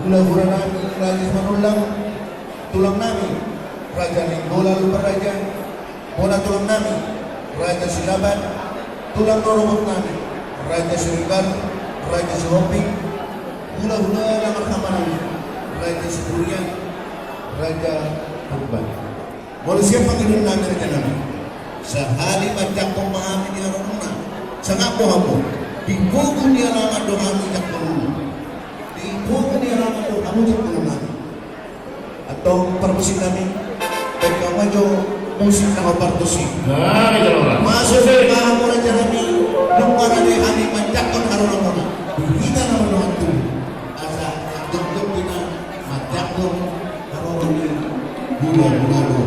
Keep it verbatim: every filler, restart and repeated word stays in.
Hulahula nami Raja Simanullang, tulang nami Raja Nainggolan Lumban Raja, bona tulang nami Raja Silaban, tulang rorobot nami Raja Siregar, Raja Sihombing, hulahula na marhaha nami Raja Siburian, Raja Purban. Molo sian pangidoan nami raja nami, sahali manjangkon ma hami di haroromuna, sangap do hamu, di pogu ni alaman do hami jangkonmuna. Di pogu ni alaman do hamu jangkonmuna. Antong parmusik nami, baen hamu ma jo musik na hombar tusi. Masuk ma hamu raja nami, nunga rade hami manjangkon haroromuna. Di hita na mardohan tu, asa jangkon hita manjangkon haroro ni hulahula.